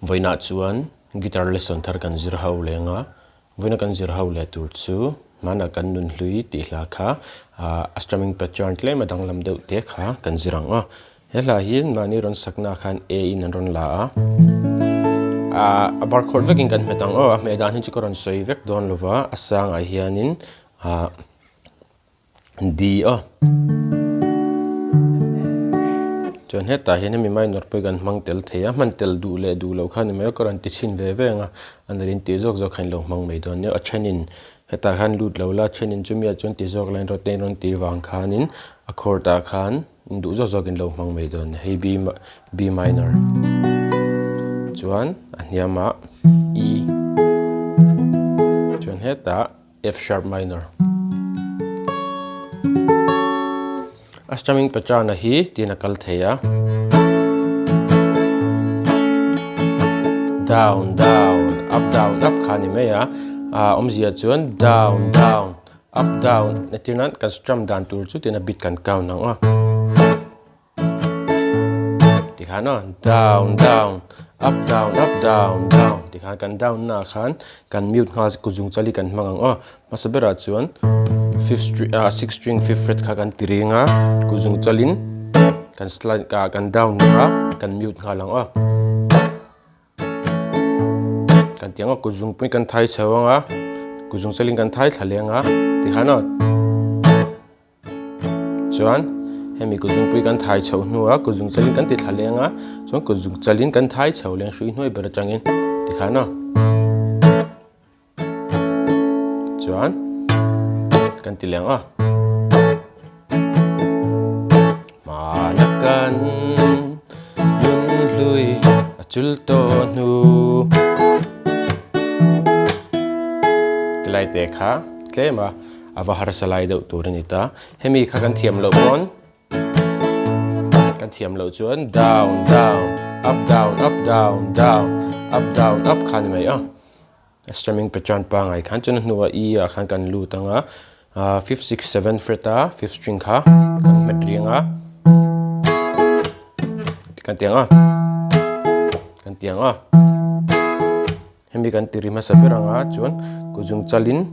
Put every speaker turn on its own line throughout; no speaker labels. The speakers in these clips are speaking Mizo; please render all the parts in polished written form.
Vawiinah chuan guitar lesson thar kan zir ho leng a, vawiina kan zir ho leh tur chu hmanah kan nun hlui tih hla kha a strumming pattern tlem a danglam deuh te kha kan zir ang a. He hla hi mahni rawn sakna khan A in an rawn la a, a bar chord vekin kan hmet ang aw, a hmeh dan hi chu ka rawn sawi vek dawn lova, a sangah hianin D aw. Chuan hetah hian hemi minor pawh hi kan hmang tel thei a, hman tel duh leh duh loh kha ni mai a, ka rawn ti chhin ve ve ang a, a nalh in tih zawk zawk kha in lo hmang mai dawn nia, a thenin hetah khan lut lo la, a thenin chumi ah chuan ti zawk la in rawt te in rawn tih vang khanin a chord ah khan duh zawk zawk in lo hmang mai dawn nia, hei B B minor chuan a hniamah E chuan hetah. F sharp minor. A strumming pattern a hi tiin a kal thei a. Down, down, up, down, up kha a ni mai a. A awmzia chuan down, down, up, down entir nan kan strum dan tur chu tiin a beat kan count ang a. Tikhan aw down down up down up down down tikhan kan down na ah khan kan mute nghal kut zung chali kan hmang ang aw hmasa berah chuan fifth string ah sixth string fifth fret kha kan ti ring a kut zung chalin kan slide ah kan down a kan mute nghal ang aw kan ti ang a kut zung pawhin kan thai chho ang a kut zung chalin kan thai thla leng a tikhan aw. Chuan hemi kutzungpui kan thai chhoh hnuah kutzung chalin kan ti thla leng a, chuan kutzung chalin kan thai chho leng hrui hnuai ber atangin tikhan aw. Chuan kan ti leng aw. Hmana kan nun hlui a chul tawh hnu. Tilai te kha tlem a. A va harsa lai deuh tur a ni ta. Hemi kha kan thiam loh pawn kan thiam loh chuan down down up down up down down up down up kha a ni mai a. A strumming pattern pangngai khan chuan a hnuah E ah khan kan lut ang a, fifth sixth seventh fret a fifth string kha kan hmet riang a, kan ti ang a, kan ti ang a. Hemi kan tiri hmasa ber ang a chuan kuzung chalin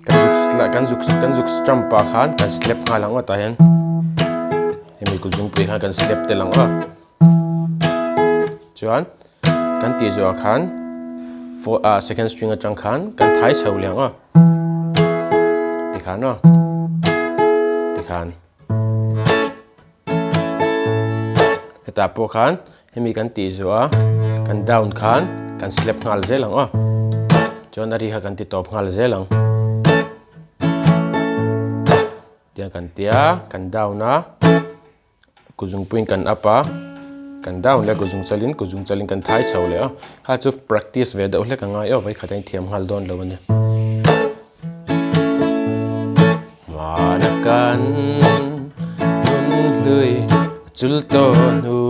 kan zuk kan zuk kan zuk stamp pah khan kan slap nghal ang aw tah hian hemi kuzung pui khan kan slap tel ang aw chuan kan tih zawh ah khan four ah second string atang khan kan thai chho leh ang aw tikhan aw tikhan. Hetah pawh khan hemi kan tih zawh a kan down khan kan slap nghal zel ang aw chuan a ri kha kan ti tawp nghal zel ang tiang kan tia kan down a kuzungpuiin kan up a kan down leh kuzung chalin kuzung chalin kan thai chho leh a kha chu practice ve deuh hlek a ngai aw vawikhat a inthiam nghal dawn lo a ni. Hmana kan nun hlui a chul tawh hnu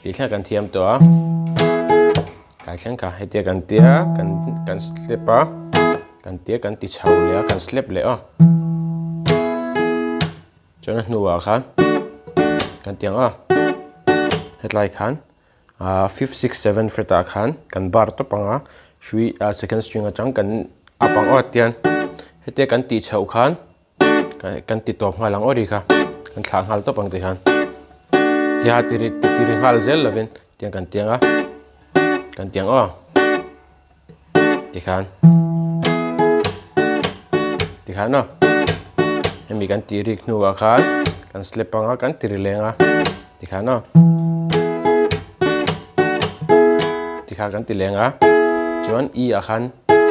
tih thleng kan thiam tawh a tlai thleng kha hetia kan tia kan kan slap a kan tia kan ti chho leh a kan slap leh a chuan a hnuah khan kan ti ang a hetlai khan ah fifth sixth seventh fret ah khan kan bar tawp ang a hrui ah second string atang kan up ang aw tian hetia kan tih chhoh khan kan ti tawp nghal ang aw ri kha kan thlah nghal tawp ang tikhan tia ti ri ti ri nghal zel lovin tiang kan tiang a kan tiang aw tikhan tikhan aw hemi kan tih rik hnuah khan kan slap anga kan ti ri leng a tikhan aw tikhan kan ti leng a chuan e ah khan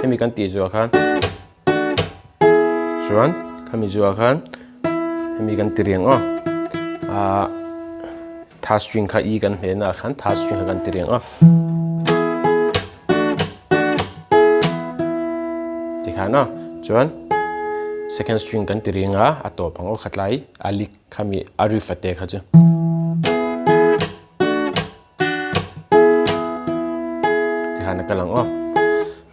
hemi kan tih zuah khan chuan khami zuah khan hemi kan ti riang aw ah third string kha e kan hmeh na ah khan third string kha kan ti riang aw tikhan aw chuan second string kan ti ring a a tawp ang aw khatlai a lik khami a riff a te kha chu. Tikhan a kal ang aw.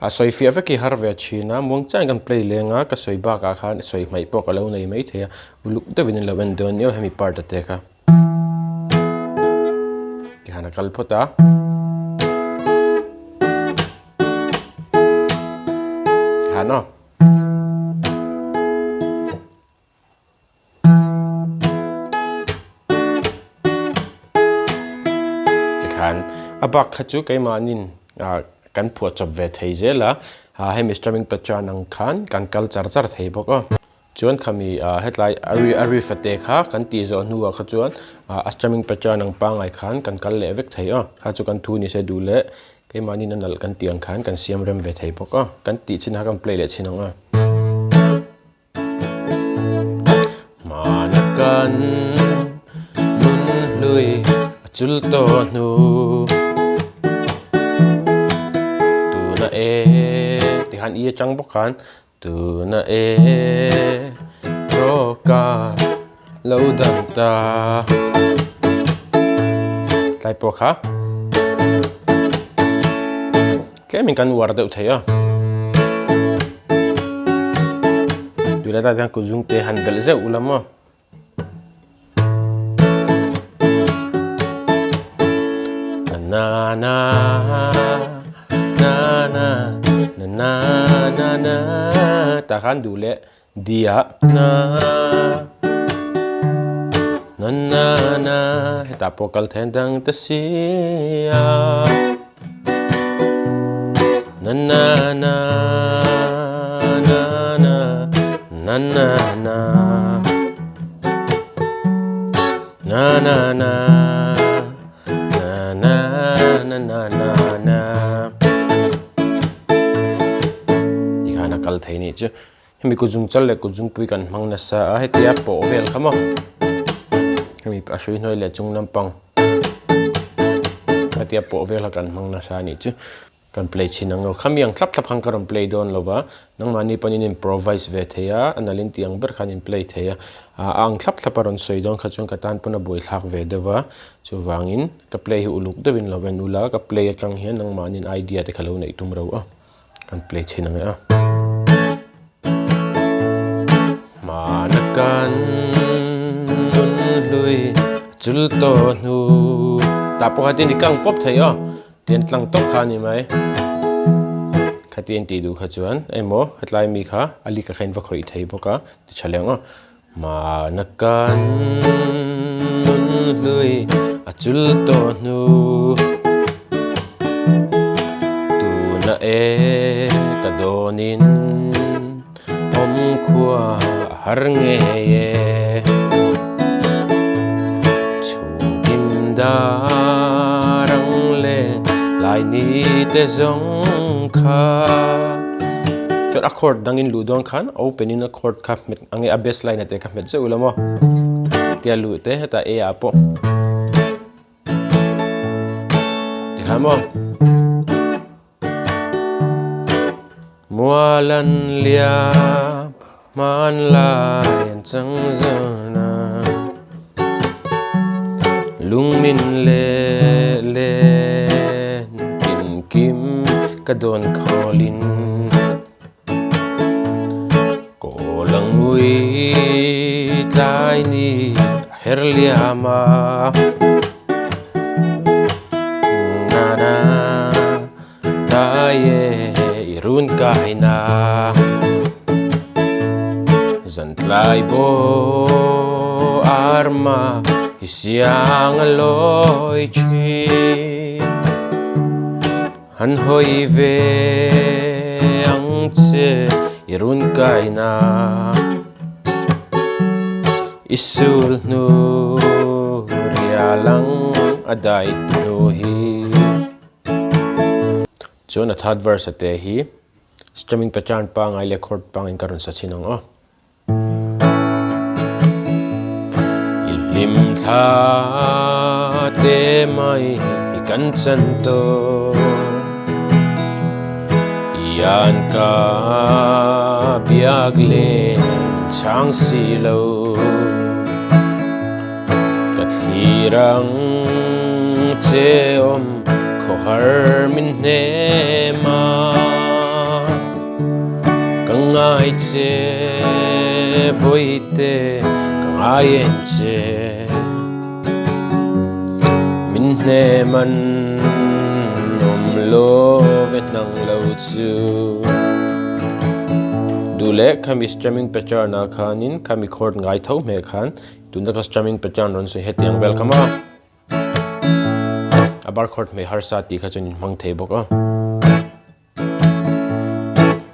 A sawi fiah vek hi har ve thin a, muang chiang kan play leng a, ka sawi bakah khan sawi hmaih pawh ka lo nei mai thei a, uluk deuhin an lo en dawn nia hemi part a te kha. Tikhan a kal phawt a. Tikhan a bak kha chu keimahnin kan phuah chawp ve thei zel a, hemi strumming pattern ang khan kan kal char char thei bawk a. Chuan khami hetlai a riff a te kha kan tih zawh hnuah kha chuan a strumming pattern ang pangngai khan kan kal leh vek thei a, kha chu kan thu ni se duh leh keimahnin a nalh kan tih ang khan kan siam rem ve thei bawk a, kan tih chin a kan play leh chin ang a. Hmana kan nun hlui a chul tawh hnu tuna e tikhan i atang bawk khan tuna e rawka lo dang ta tlai pawh kha Tlemin kan uar deuh thei a. Tui lai hian kut zungte han belh zeuh ula maw. Na na na na na na na na tah khan duh leh D ah na na na na hetah pawh kal then dang ta si a na na na na na na na na na na na na na na na na na tikhan a kal thei nih chu. Hemi kut zung chal leh kut zung pui kan hmang nasa a hetia pawh vel kha maw hemi a hrui hnuai leh chung lampang hetia pawh vel kha kan hmang nasa a nih chu kan play chhin ang aw khami ang thlap thlap khan ka rawn play dawn lo va nangmahni pawn in improvise ve thei a a nalh in tih ang ber khan in play thei a a ang thlap thlap a rawn sawi dawn kha chuan ka tan pawn a buaithlak ve deuh va chuvangin ka play hi uluk deuhin lo en ula ka play atang hian nangmahniin idea te kha lo neih tum ro a. Kan play chhin ang e a. Hmana kan nun hlui chul tawh hnu. Tah pawh khatin i kang pawp thei aw. Tian tlang tawp kha a ni mai. Khatin tih duh kha chuan emaw hetlai mi kha a lika kha in va khawih thei bawk a ti tha leh ang aw. Hmana kan nun hlui a chul tawh hnu Tuna e ka dawnin awm khua a har ngei e Chhungkim dar ang leh lai ni te zawng kha Chuan a chord dangin luh dawn khan open in a chord kha hmet Ang e a bass line a te kha hmet zeuh ula maw tia luh te hetah A ah pawh tikhan maw Mualan liam hmanlai an chang zan a Lungmin leh len tinkim ka dawn khawlin. Kawl ang ui tlai ni a her liam a Na na tlai e i run kai na Zan tlai baw arma i siang a lawi thin. Han hawi ve ang che i run kaina i sul hnu rial ang a dai hnu hi. Chuan a third verse a te hi strumming pattern pangai leh chord pangin ka rawn sa chhin ang aw. I hlim thla te mai i kan chan tawh Ian ka biak len chang si lo Ka thlir ang che awm khawhar min hnem a. Ka ngai che bawihte ka ngai em che Min hnem an awm lo ve hnang lo chu Duh leh khami strumming pattern ah khanin khami chord ngai tho hmeh khan tuna ka strumming pattern rawn sawi hetiang vel kha maw. bar chord hmei harsa tih kha chuan in hmang thei bawk a.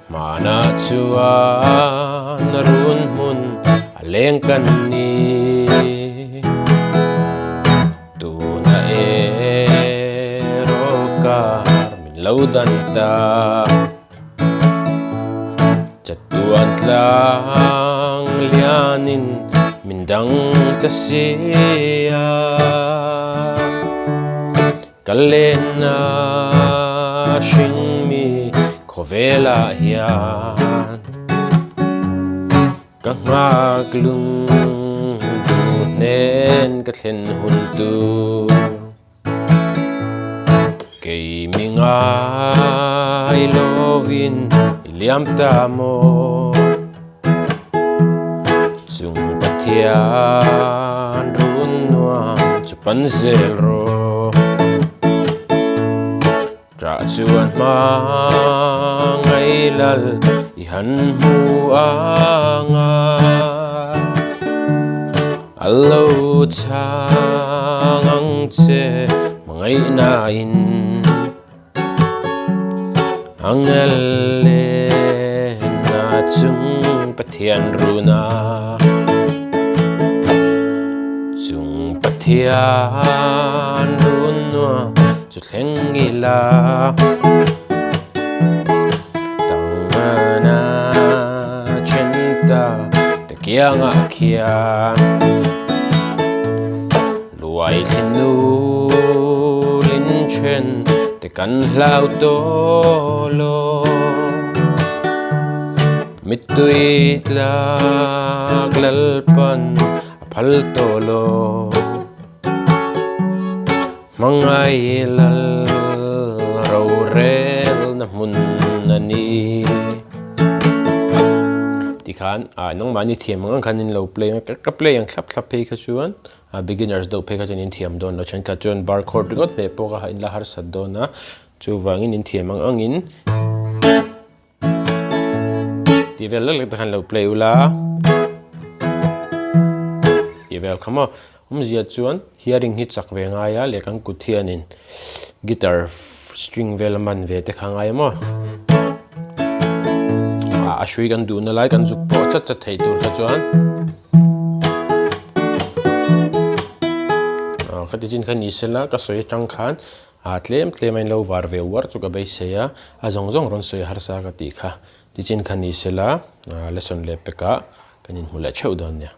Hmanah chuan run hmun a leng kan ni. Tuna erawh kar min lo dan ta. Chatuan tlang lianin min dang ta si a. Ka lenna hringmi khawvelah hian ka nghak lung duh hnen ka thlen hun tur. Kei mi ngai lovin i liam ta maw? Chung Pathian run nuam chu pan zel rawh. Ṭah chuan hma ngailal i han hmu ang a. A lo chhang ang che hmangaihnain Angel lehna chung Pathian runa Chung Pathian run nuam chu thleng ila Tangana then ta te kiangah khian Luai thlen nulin then te kan hlau tawh lo. Mittui tlak lalpan a phal tawh lo. Hmangaih lal rorelna hmun a ni. Tikhan nangmahni thiam ang ang khan in lo play ang a, ka play ang thlap thlap phei kha chuan beginners deuh phei kha chuan in thiam dawn lo. Thenkhat chuan bar chord ringawt hmeh pawh kha in la harsat dawn a, chuvangin in thiam ang angin Tih vel lek lek te khan lo play ula. Tih vel kha maw. Awmzia chuan hearing hi chak ve ngai a leh kan kut hianin guitar string vel a man ve te kha ngai a maw. A hrui kan duhna lai kan zuk pawh chat chat theih tur kha chuan khati chin kha ni sela ka sawi atang khan A tlem tlem a in lo var ve uar chu ka beisei a, a zawng zawng rawn sawi harsa ka tih kha. Tichin kha ni sela lesson leh pekah kan inhmu leh theuh dawn nia.